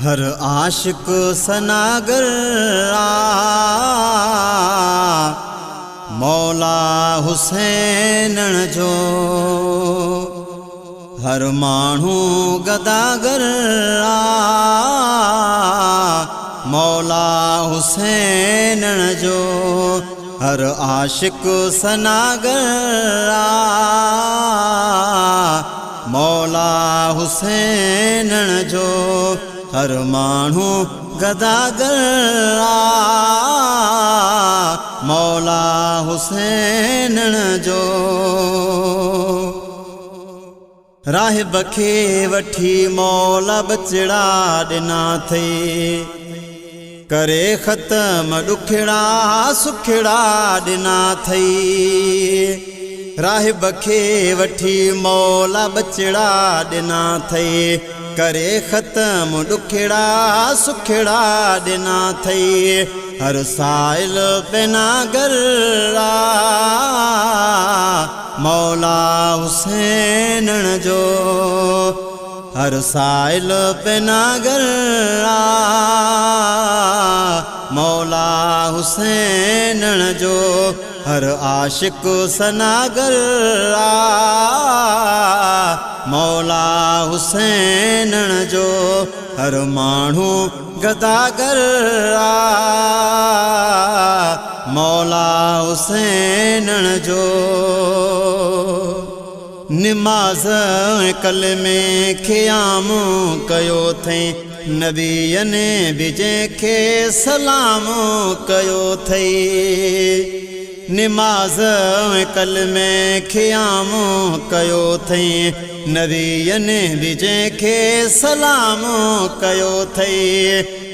हर आशिक सनागर आ, मौला हुसैन जो। हर माण्हू गदागर आ, मौला हुसैन जो। हर आशिक सनागर आ, मौला हुसैन जो। हर माण्हू गदागर आ, मौला हुसैन जो। राहिब खे वठी मौला बचड़ा ॾिना अथई, करे ख़तम ॾुखड़ा सुखड़ा ॾिना अथई। राहिब खे वठी मौला बचड़ा ॾिना अथई, करे ख़तम ॾुखड़ा सुखड़ा ॾिना अथई। हर साइल पेनागर आ, मौला हुसैन जो। हर साइल पेनागर आ, मौला हुसैन जो। हर आशिक सनागर आ, मौला हुसैन जो। हर माण्हू गदागर आ, मौला हुसैन जो। निमाज़ कलमे ख़ियाम कयो अथई, नबीअनि बि जंहिंखे सलाम कयो अथई। निमाज़ कलमे ख़ियाम कयो अथई, नबीअनि बि जंहिंखे सलाम कयो अथई।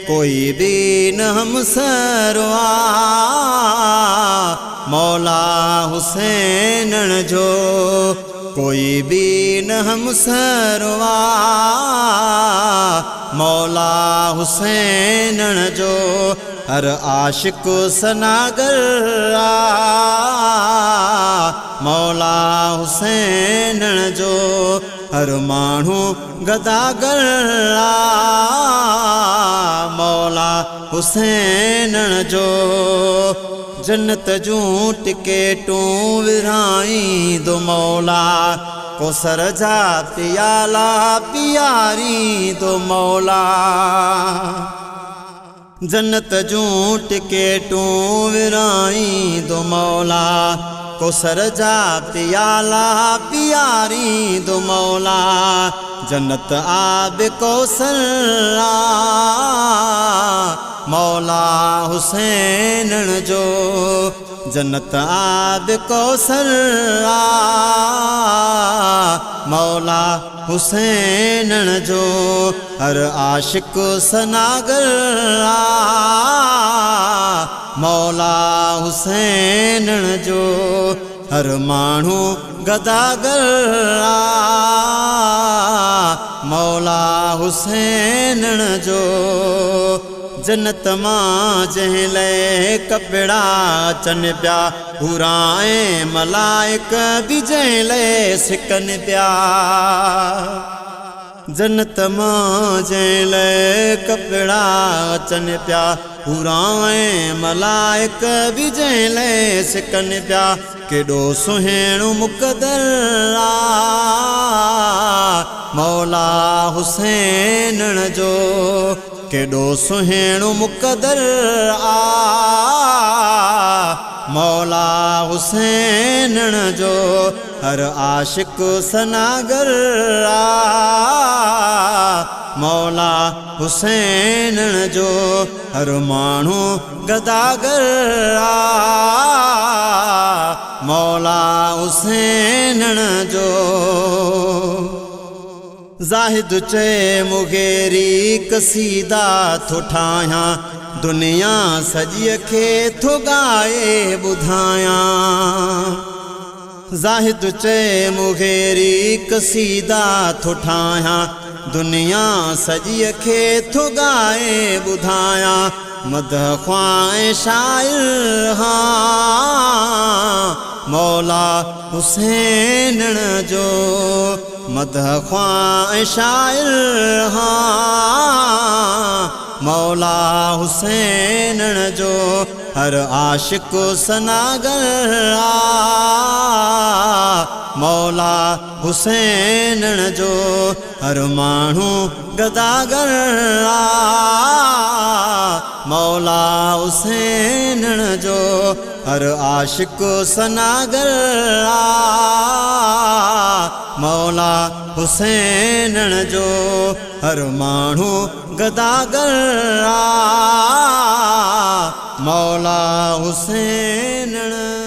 कोई बि न हमसर आ, मौला हुसैन जो। कोई बि न हमसर आ, मौला हुसैन जो। हर आशिक सनागर आ, मौला हुसैन जो। हर माण्हू गदागर आ, मौला हुसैन जो। जन्नत जूं टिकेटूं विराईंदो मौला, कोसर जा पियाला पीआरींदो मौला। जन्नत जूं टिकेटूं विराईंदो मौला, कोसर जा पियाला पीआरींदो मौला। जन्नत आब कोसर आ, मौला हुसैन जो। जन्नत आब कोसर आ, मौला हुसैन जो। हर आशिक सनागर आ, मौला हुसैन जो। हर माण्हू गदागर आ, मौला हुसैन जो। जन्नत मां जंहिं लाइ कपिड़ा अचनि पिया, हुरा ऐं मलाइक बि जंहिं लाइ सिकनि पिया। जन्नत मां जंहिं लाइ कपिड़ा अचनि पिया, हुरा ऐं मलाइक बि जंहिं लाइ सिकनि पिया। केॾो सुहिणो मुक़दर आ, मौला हुसैन जो। केॾो सुहिणो मुक़दर आ, मौला हुसैन जो। हर आशिक सनागर आ, मौला हुसैन जो। हर माण्हू गदागर आ, मौला हुसैन जो। ज़ाहिद चए मुगेरी कसीदा थो ठाहियां, दुनिया सॼीअ खे थो ॻाए ॿुधायां। ज़ाहिद चए मुगेरी कसीदा थो ठाहियां, दुनिया सॼीअ खे थो ॻाए ॿुधायां। मद ख़्वाह शाइर हा, मौला हुसैन जो। मद ख़्वाह शाइर हा, مولا حسينڻ جو هر عاشق ثناگر آ، مولا حسينڻ جو هر ماڻهو گداگر آ، مولا حسينڻ جو هر عاشق ثناگر آ، مولا حسينڻ جو هر ماڻهو گداگر آ، مولا حسينڻ.